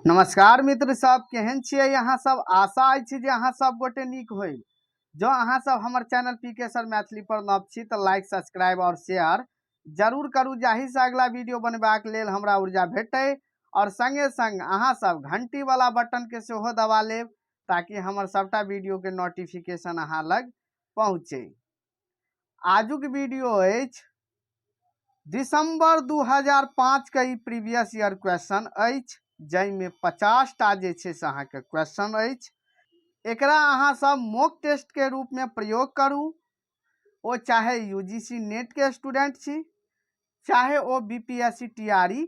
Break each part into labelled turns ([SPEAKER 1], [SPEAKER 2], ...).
[SPEAKER 1] नमस्कार मित्र सब, केहन छियै अहाँ सब? आशा अछि जे अहाँ सब गोटे नीक होई। जँ अहाँ सब हमर चैनल पी के सर मैथिली पर नव छी तऽ लाइक, सब्सक्राइब और शेयर जरूर करू, जाहि से अगला वीडियो बनेबाक लेल हमरा ऊर्जा भेटै। और संगे संग अहाँ सब घंटी वाला बटन के सेहो दबा लेब ताकि हमर सबटा वीडियो के नोटिफिकेशन अहाँ लग पहुँचे। आजुक वीडियो अछि दिसंबर 2005 के ई प्रीवियस ईयर क्वेश्चन अछि, जाहिमे 50 टा जे छै से अहाँके क्वेश्चन अछि। एकरा अहाँ सब मॉक टेस्ट के रूप में प्रयोग करू, ओ चाहे यूजीसी नेट के स्टूडेंट छी, चाहे ओ बीपीएससी टीआरई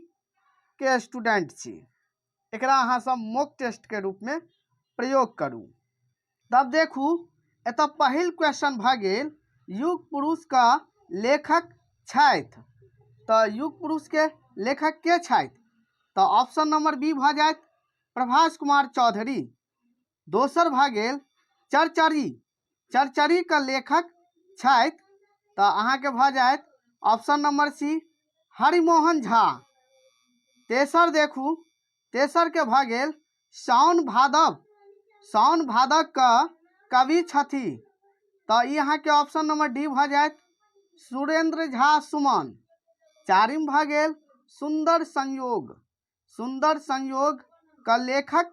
[SPEAKER 1] के स्टूडेंट छी, एकरा अहाँ सब मॉक टेस्ट के रूप में प्रयोग करू। तब देखू, एतऽ पहिल क्वेश्चन भऽ गेल, युग पुरुष का लेखक छथि। तऽ युग पुरुष के लेखक के छथि? तऽ ऑप्शन नंबर बी भऽ जायत प्रभास कुमार चौधरी। दोसर भऽ गेल चरचरी, चरचरी के लेखक छथि, तऽ अहाँके भऽ जायत option number C Harimohan Jha. तेसर देखू, तेसर के भऽ गेल साउन भादव, साउन भादव के कवि छथि, तऽ ई अहाँके ऑप्शन नंबर डी भऽ जायत सुरेंद्र झा सुमन। चारिम भऽ गेल सुंदर संयोग, सुंदर संयोग के लेखक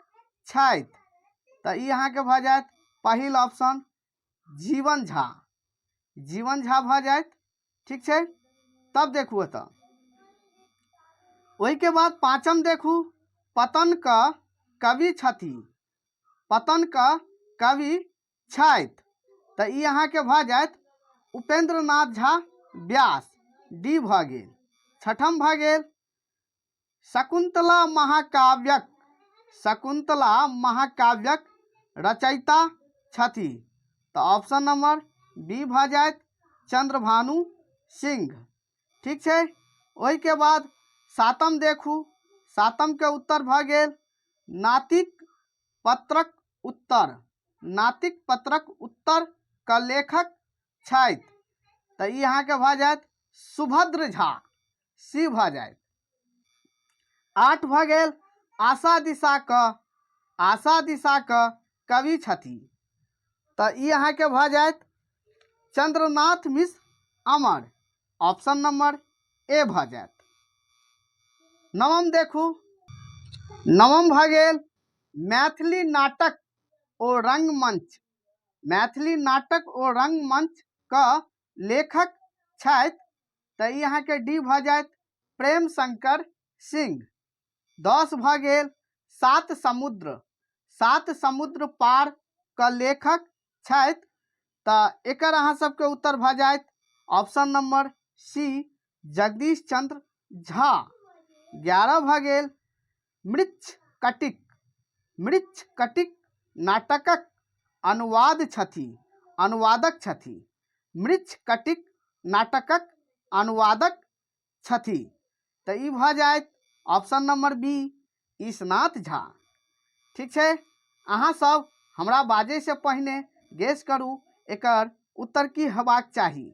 [SPEAKER 1] छथि, तऽ ई अहाँके भऽ जायत पहिल ऑप्शन जीवन झा, जीवन झा भऽ जायत। ठीक छै, तब देखू एतऽ ओहिके बाद पाँचम देखू, पतन क कवि छथि, पतन क कवि छथि, तऽ ई अहाँके भऽ जायत उपेंद्र नाथ झा व्यास, डी भऽ गेल। छठम भऽ गेल शकुंतला महाकाव्यक, शकुंतला महाकाव्यक रचयिता छथि, तऽ ऑप्शन नंबर बी भऽ जायत चंद्रभानु सिंह। ठीक छै, ओहिके बाद सातम देखू, सातम के उत्तर भऽ गेल नातिक पत्रक उत्तर, नातिक पत्रक उत्तर के लेखक छथि, तऽ ई अहाँके भऽ जायत सुभद्र झा, सी भऽ जायत। आठ भऽ गेल आशा दिशा क, आशा दिशा क कवि छथि, तऽ ई अहाँके भऽ जायत Chandranath Mishra Amar, option number A भऽ जायत। नवम देखू, नवम भऽ गेल मैथिली नाटक ओ रंगमंच, मैथिली नाटक ओ रंगमंच क लेखक छथि, तऽ ई अहाँके डी भऽ जायत प्रेम शंकर सिंह। 10 भऽ गेल सात समुद्र, सात समुद्र पार क लेखक छथि, तऽ एकर अहाँ सबके उत्तर भऽ जायत option number C Jagdish Chandra Jha. 11 भऽ गेल मृच्छकटिक, मृच्छकटिक नाटकक अनुवाद छथि, अनुवादक छथि, मृच्छकटिक नाटकक अनुवादक छथि, तऽ ई भऽ जायत option number B Ishnath Jha. ठीक छै, अहाँ सब हमरा बाजैसँ पहिने गेस करू एकर उत्तर की हेबाक चाही।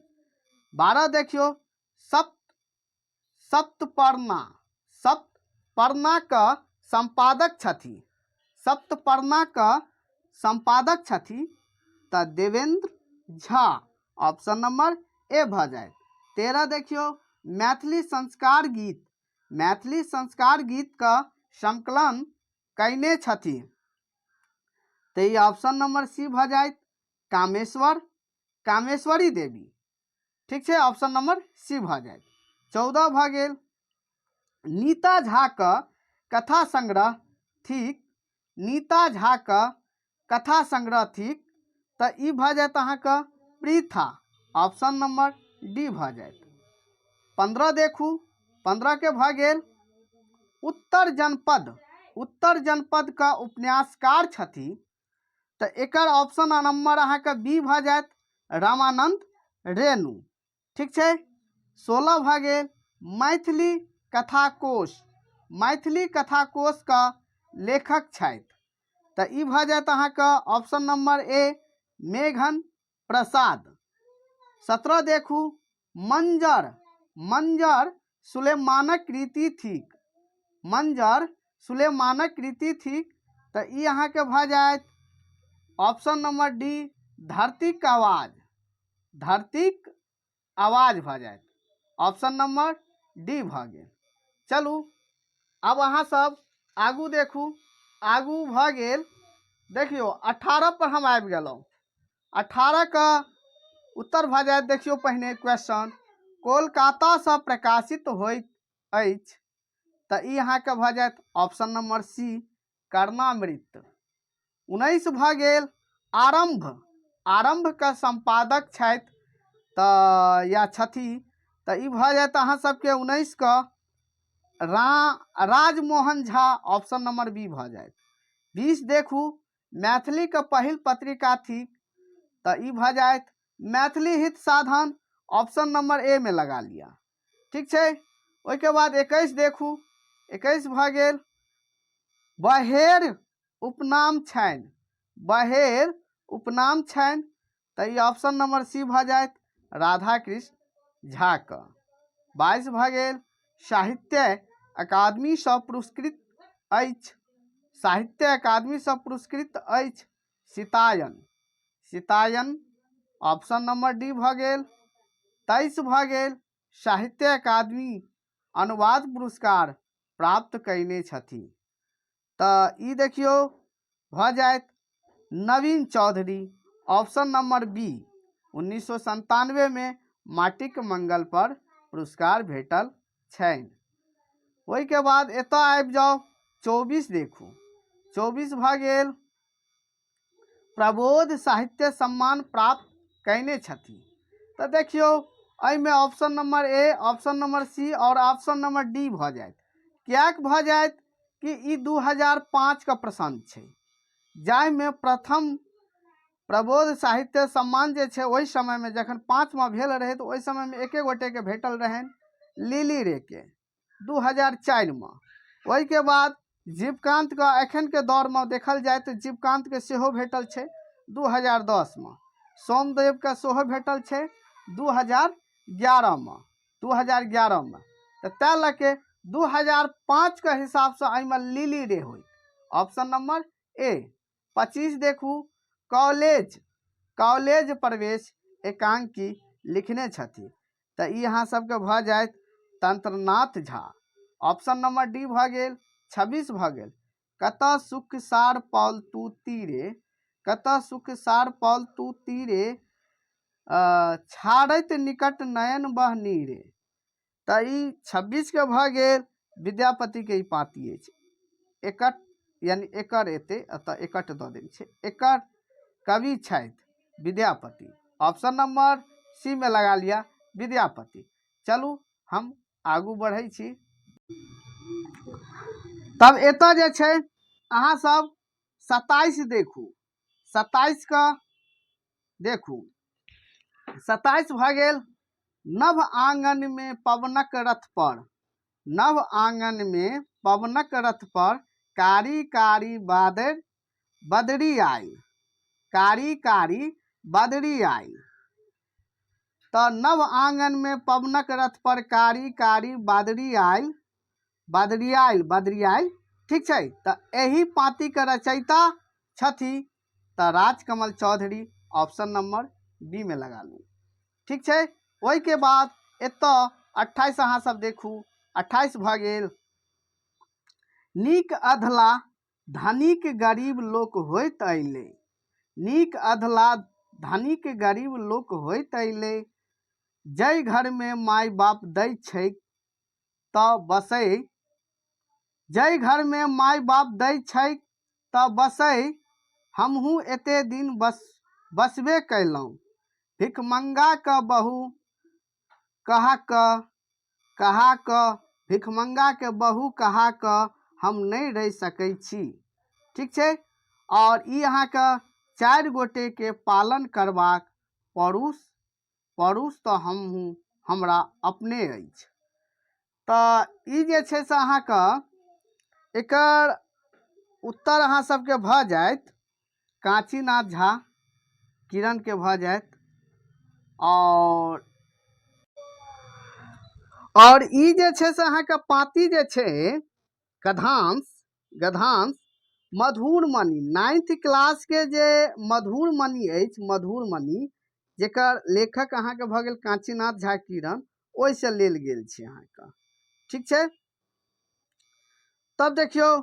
[SPEAKER 1] 12 देखियौ, सप्तपर्णा, सप्तपर्णा क संपादक छथि, सप्तपर्णा क संपादक छथि, तऽ Devendra Jha, option number A भऽ जायत। 13 देखियौ, मैथिली संस्कार गीत, मैथिली संस्कार गीत क संकलन कयने छथि, तऽ ई ऑप्शन नंबर सी भऽ जायत कामेश्वर, कामेश्वरी देवी। ठीक छै, ऑप्शन नंबर सी भऽ जायत। 14 भऽ गेल नीता झा क कथा संग्रह थिक, नीता झा क कथा संग्रह थिक, तऽ ई भऽ जायत अहाँके पृथा, ऑप्शन नंबर डी भऽ जायत। 15 देखू, 15 के भऽ गेल उत्तर जनपद, उत्तर जनपद क उपन्यासकार छथि, तऽ एकर ऑप्शन नंबर अहाँके बी भऽ जायत रामानंद रेणु। ठीक छै, 16 भऽ गेल मैथिली कथाकोश, मैथिली कथाकोश क लेखक छथि, तऽ ई भऽ जायत अहाँके ऑप्शन नंबर ए मेघन प्रसाद। 17 देखू, मंजर, मंजर सुलेमानक कृति थिक, मंजर सुलेमानक कृति थिक। तऽ ई अहाँके भऽ जायत ऑप्शन नंबर डी, धरतीक आवाज। धरतीक आवाज भऽ जायत, ऑप्शन नंबर डी भऽ गेल। चलू, आब अहाँ सब आगू देखू। आगू भऽ गेल, देखियौ, 18 पर हम आबि गेलहुँ। 18 के उत्तर भऽ जायत, देखियौ पहिने क्वेश्चन, कोलकातासँ प्रकाशित होइत अछि। तऽ ई अहाँके भऽ जायत ऑप्शन नंबर सी, कर्णामृत। 19 भऽ गेल, आरम्भ। आरम्भके सम्पादक छथि तऽ या छथि। तऽ ई भऽ जायत अहाँ सबके 19के Rajmohan Jha, option number B भऽ जायत। 20 देखू, मैथिलीके पहिल पत्रिका थिक। तऽ ई भऽ जायत मैथिली हित साधन, ऑप्शन नंबर ए मे लगा लिअ। ठीक छै। ओहिके बाद 21 देखू। 21 भऽ गेल, बहेर उपनाम छनि। बहेर उपनाम छनि। तऽ ई ऑप्शन नंबर सी भऽ जायत, राधाकृष्ण झाके। 22 भऽ गेल, साहित्य अकादमीसँ पुरस्कृत अछि। साहित्य अकादमीसँ पुरस्कृत अछि Sitayan. Sitayan, option number D भऽ गेल। 23 भऽ गेल, साहित्य अकादमी अनुवाद पुरस्कार प्राप्त कयने छथि। तऽ ई देखियौ भऽ जायत नवीन चौधरी, ऑप्शन नंबर बी। 1997मे माटिक मंगल पर पुरस्कार भेटल छनि। ओहिके बाद एतऽ आबि जाउ, 24 देखू। 24 भऽ गेल, प्रबोध साहित्य सम्मान प्राप्त कयने छथि। तऽ देखियौ, एहिमे option number A, option number C आओर ऑप्शन नंबर डी भऽ जायत। किएक भऽ जायत कि ई 2005 के प्रसंग छै, जाहिमे प्रथम प्रबोध साहित्य सम्मान जे छै, ओहि समयमे जखन 5मे भेल रहै, तऽ ओहि समयमे एके गोटेके भेटल रहनि, लिली रेके, 2004मे। ओहिके बाद जीवकान्तके एखनके दौरमे देखल जाय तऽ जीवकान्तके सेहो भेटल छै 2010मे। सोमदेवके सेहो भेटल छै 2011मे, 2011मे। तऽ ताहि लऽ के 2005के हिसाबसँ एहिमे लिली रे होइत, ऑप्शन नंबर ए। 25 देखू, कॉलेज कॉलेज प्रवेश एकांकी लिखने छथि। तऽ ई अहाँ सबके भऽ जायत Tantranath Jha, option number D भऽ गेल। 26 भऽ गेल, कतऽ सुख सार पौल तू तीरे, कतऽ सुख सार पौल तू तीरे, छाड़ैत निकट नयन बह नीरे। तऽ ई 26के भऽ गेल विद्यापतिके ई पाँती अछि। एकट, यानी एकर एते एतऽ एकट दऽ देने छै। एकर कवि छथि विद्यापति, ऑप्शन नंबर सी में लगा लिया, विद्यापति। चलू, हम आगू बढ़ै छी। तब एतऽ जे छै अहाँ सब 27 देखू। 27 के देखू, 27 भऽ गेल, नव आंगन में पवनक रथ पर, नव आंगन में पवनक रथ पर कारी कारी बादर बदरी आयल, कारी कारी बदरी आयल। तऽ नव आंगन में पवनक रथ पर कारी कारी बादरी आयल, बदरी आयल, बदरी आयल। ठीक छै। तऽ एहि पाँतीके रचयिता छथि तऽ Rajkamal Choudhary, option number B में लगा लू। ठीक छै। ओहिके बाद एतऽ 28 अहाँ सब देखू। 28 भऽ गेल, नीक अधला धनिक गरीब लोक होइत अयलै, नीक अधला धनिक गरीब लोक होइत अयलै, जाहि घरमे माय बाप दै छै तऽ बसै, जाहि घरमे माय बाप दै छै तऽ बसै, हमहूँ एते दिन बस बसबे कयलहुँ, भिखमंगाके बहु कहा कऽ, कहा कऽ, भिखमंगाके बहु कहा कऽ हम नहि रहि सकै छी। ठीक छै। आओर ई अहाँके चारि गोटेके पालन करबाक पड़ुस पड़ुस तऽ हमहूँ हमरा अपने अछि। तऽ ई जे छै से अहाँके एकर उत्तर अहाँ सबके भऽ जायत काञ्चीनाथ झा किरणके भऽ जायत। आओर ई जे छै से अहाँके पाँती जे छै गद्यांश गद्यांश मधुर मणि, नाइन्थ क्लासके जे मधुर मणि अछि, मधुर मणि जेकर लेखक अहाँके भऽ गेल कांचीनाथ झा किरण, ओहिसँ लेल गेल छै अहाँके। ठीक छै, तब देखियौ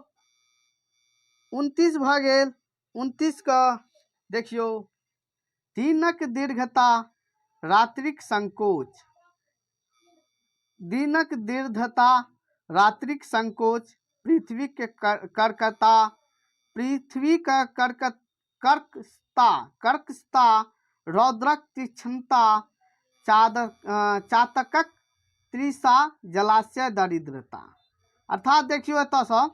[SPEAKER 1] 29 भऽ गेल। 29 के देखियौ, दिनक दीर्घता रात्रिक संकोच, दिनक दीर्घता रात्रिक संकोच, पृथ्वीके कर्कता, पृथ्वीके कर्कशता, कर्कशता, रौद्रक तीक्ष्णता, चातकक तृषा, जलाशय दरिद्रता। अर्थात देखियौ एतऽसँ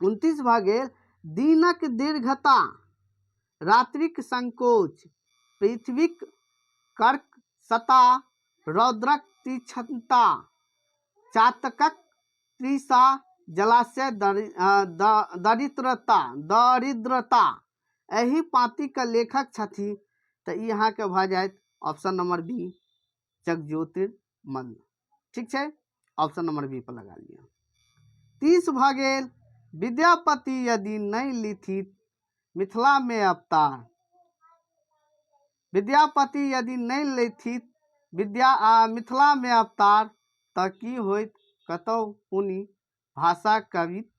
[SPEAKER 1] 29 भऽ गेल। दिनक दीर्घता रात्रिक संकोच, पृथ्वीक कर्कशता, रौद्रक तीक्ष्णता, चातकक तृषा, जलाशय दरिद्रता, दरिद्रता। एहि पाँतिके लेखक छथि, तऽ ई अहाँके भऽ जायत ऑप्शन नंबर बी, जगज्योतिर्मल्ल। ठीक छै, ऑप्शन नंबर बी पर लगा लिअ। 30 भऽ गेल। विद्यापति यदि नहि लिखित मिथिलामे अवतार, विद्यापति यदि नहि लिखित विद्या मिथिलामे अवतार, तऽ की होइत कतहु पुनि भाषा कवित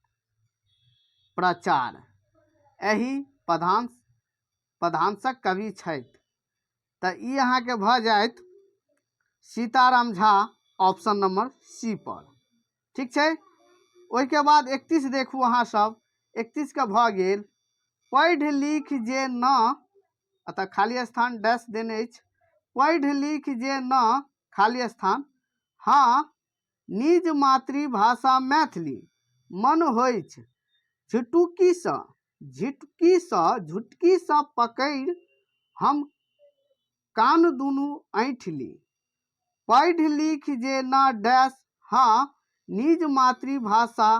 [SPEAKER 1] प्रचार। एहि पदांशक कवि छथि, तऽ ई अहाँके भऽ जायत Sitaram Jha, option number C पर। ठीक छै, ओहिके बाद 31 देखू अहाँ सब। 31 के भऽ गेल, पढ़ि लिख जे न, एतऽ खाली स्थान डैश देने अछि, पढ़ि लिख जे न खाली स्थान, हाँ निज मातृभाषा मैथिली, मन होइछ झुटुकीसँ, झिटुकीसँ, झुटकीसँ पकड़ि हम कान दुनू ऐंठ ली। पढ़ि लिख जे न डैश, हाँ निज मातृभाषा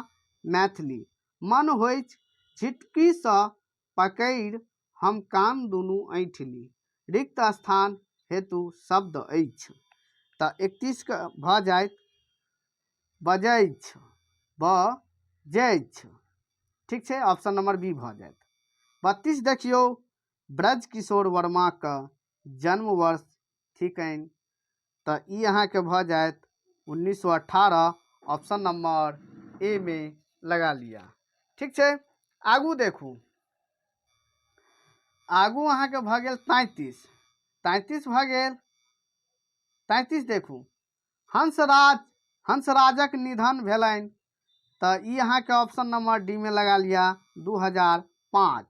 [SPEAKER 1] मैथिली, मन होइछ झिटुकीसँ पकड़ि हम कान दुनू ऐंठ ली। रिक्त स्थान हेतु शब्द अछि, तऽ 31 के भऽ जायत बजैछ, बजैछ। ठीक छै, ऑप्शन नंबर बी भऽ जायत। 32 देखियौ, ब्रज किशोर वर्माके जन्म वर्ष थिकनि, तऽ ई अहाँके भऽ जायत 1918, ऑप्शन नंबर ए में लगा लिअ। ठीक छै, आगू देखू, आगू अहाँके भऽ गेल 33, 33 भऽ गेल। 33 देखू, हंसराजक निधन भेलनि, तऽ ई अहाँके ऑप्शन नंबर डी में लगा लिअ, 2005।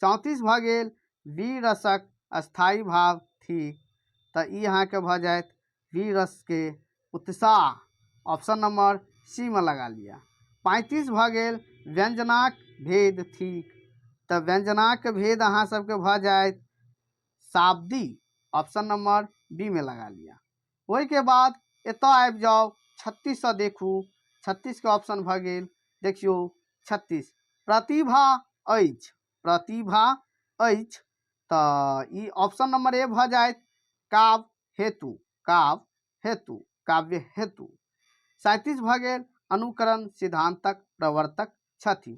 [SPEAKER 1] 34 भऽ गेल, वीर रसक स्थायी भाव थिक, तऽ ई अहाँके भऽ जायत वीर रस के उत्साह, ऑप्शन नंबर सी में लगा लिअ। 35 भऽ गेल, व्यंजनाक भेद थिक, तऽ व्यंजनाक भेद अहाँ सबके भऽ जायत शाब्दी, ऑप्शन नंबर बी में लगा लिअ। ओहिके बाद एतऽ आबि जाउ, 36 सँ देखू, 36 के ऑप्शन भऽ गेल, देखियौ 36, प्रतिभा अछि, प्रतिभा अछि, तऽ ई ऑप्शन नंबर ए भऽ जायत काव्य हेतु, काव्य हेतु, काव्य हेतु। 37 भऽ गेल, अनुकरण सिद्धांतक प्रवर्तक छथि,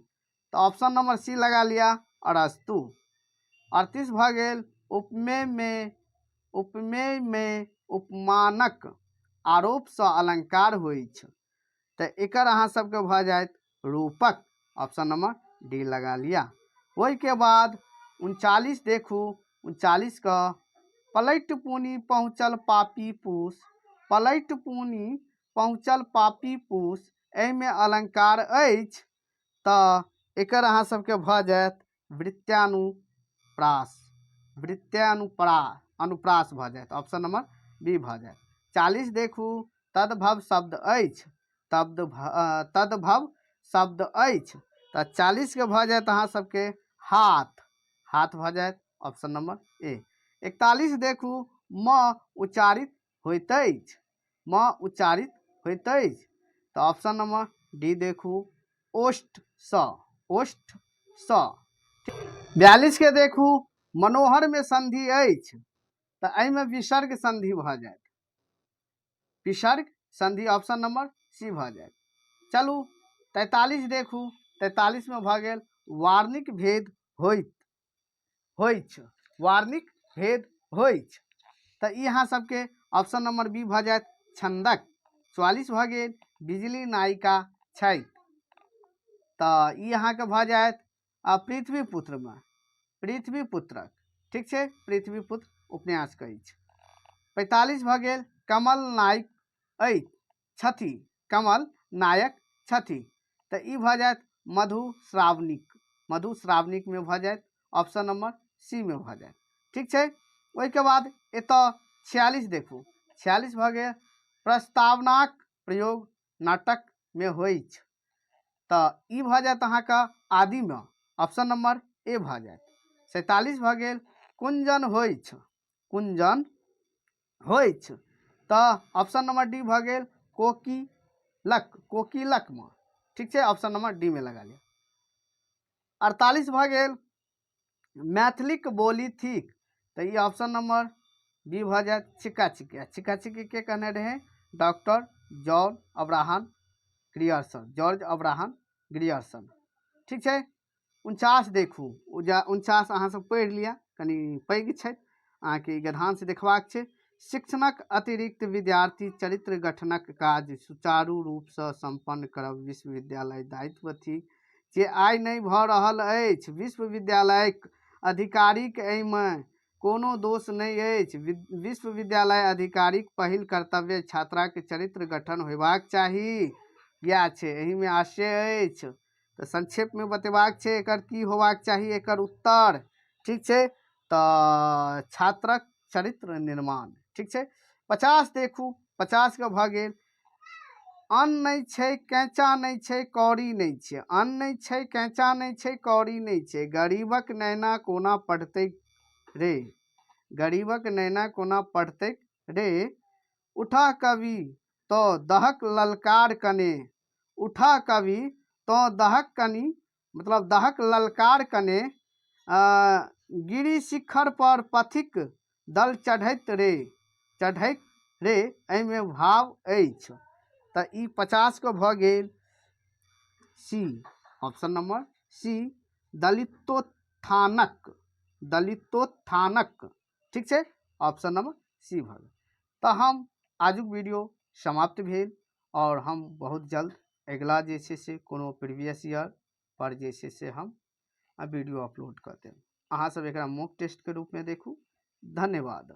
[SPEAKER 1] तऽ ऑप्शन नंबर सी लगा लिअ, अरस्तु। 38 भऽ गेल, उपमेय में, उपमेय में उपमानक आरोपसँ अलंकार होइछ, तऽ एकर अहाँ सबके भऽ जायत रूपक, ऑप्शन नंबर डी लगा लिअ। ओहिके बाद 39 देखू, 39 के पलटि पुनि पहुँचल पापी पूस, पलटि पुनि पहुँचल पापी पूस, एहिमे अलंकार अछि, तऽ एकर अहाँ सबके भऽ जायत वृत्यानुप्रास, अनुप्रास भऽ जायत, ऑप्शन नंबर बी भऽ जायत। 40 देखू, तद्भव शब्द अछि, तद्भव शब्द अछि, तऽ 40 के भऽ जायत अहाँ सबके हाथ, हाथ भऽ जायत, ऑप्शन नंबर ए। 41 देखू, म उच्चारित होइत अछि, म उच्चारित होइत अछि, तऽ ऑप्शन नंबर डी देखू, ओष्ठ स, ओष्ठ स। 42 के देखू, मनोहर में संधि अछि, तऽ एहिमे विसर्ग संधि भऽ जायत, विसर्ग संधि, ऑप्शन नंबर सी भऽ जायत। चलू 43 देखू, 43 मे भऽ गेल वार्णिक भेद होइत होइछ, वार्णिक भेद होइछ। तऽ ई अहाँ सबके ऑप्शन नंबर बी भऽ जायत छन्दक। 44 भऽ गेल बिजली नायिका छथि, तऽ ई अहाँके भऽ जायत पृथ्वीपुत्रमे, पृथ्वीपुत्रक। ठीक छै, पृथ्वीपुत्र उपन्यास कहै छै। 45 भऽ गेल कमल नायक अछि छथि, कमल नायक छथि, तऽ ई भऽ जायत मधुश्रावणीक, मधुश्रावणीकमे भऽ जायत, ऑप्शन नंबर सी मे भऽ जायत। ठीक छै, ओहिके बाद एतऽ 46 देखू, 46 भऽ गेल प्रस्तावनाक प्रयोग नाटकमे होइछ, तऽ ई भऽ जायत अहाँके आदिमे, ऑप्शन नंबर ए भऽ जायत। 47 भऽ गेल कुंजन होइछ, कुंजन होइछ, तऽ ऑप्शन नंबर डी भऽ गेल कोकिलक, कोकिलकमे। ठीक छै, ऑप्शन नंबर डी मे लगा लिअ। 48 भऽ गेल मैथिलीक बोली थिक, तऽ ई ऑप्शन नंबर बी भऽ जायत छिक्का छिक्की। छिक्का छिक्की के कहने रहै? Doctor John Abraham Grierson, George Abraham Grierson. ठीक छै, 49 देखू, 49 अहाँ सब पढ़ि लिअ, कनि पैघ छथि अहाँके, ई गधान से देखबाक छै। शिक्षणक अतिरिक्त विद्यार्थी चरित्र गठनक काज सुचारू रूपसँ सम्पन्न करब विश्वविद्यालय दायित्व थिक, जे आइ नहि भऽ रहल अछि। विश्वविद्यालयक अधिकारीक एहिमे कोनो दोष नहि अछि। विश्वविद्यालय अधिकारीक पहिल कर्तव्य छात्राक चरित्र गठन होयबाक चाही। इएह छै एहिमे आशय अछि। तऽ संक्षेपमे बतेबाक छै एकर की होबाक चाही एकर उत्तर। ठीक छै, तऽ छात्रक चरित्र निर्माण। ठीक छै, 50 देखू, 50 के भऽ गेल अन्न नहि छै, कैचा नहि छै, कौड़ी नहि छै। अन्न नहि छै, कैचा नहि छै, कौड़ी नहि छै, गरीबक नैना कोना पढ़तै रे, गरीबक नैना कोना पढ़तै रे। उठह कवि तो दहक ललकार कने, उठह कवि तो दहक कनि, मतलब दहक ललकार कने, गिरी शिखर पर पथिक दल चढ़ैत रे, चढ़ैत रे। एहिमे भाव अछि। तऽ ई 50 के भऽ गेल सी, ऑप्शन नंबर सी, दलितोत्थानक, दलितोत्थानक। ठीक छै, ऑप्शन नंबर सी भऽ गेल। तऽ हम आजुक वीडियो समाप्त भेल आओर हम बहुत जल्द अगिला जे छै से कोनो प्रीवियस ईयर पर जे छै से हम वीडियो अपलोड कऽ देब। अहाँसभ एकरा मॉक टेस्टके रूपमे देखू। धन्यवाद।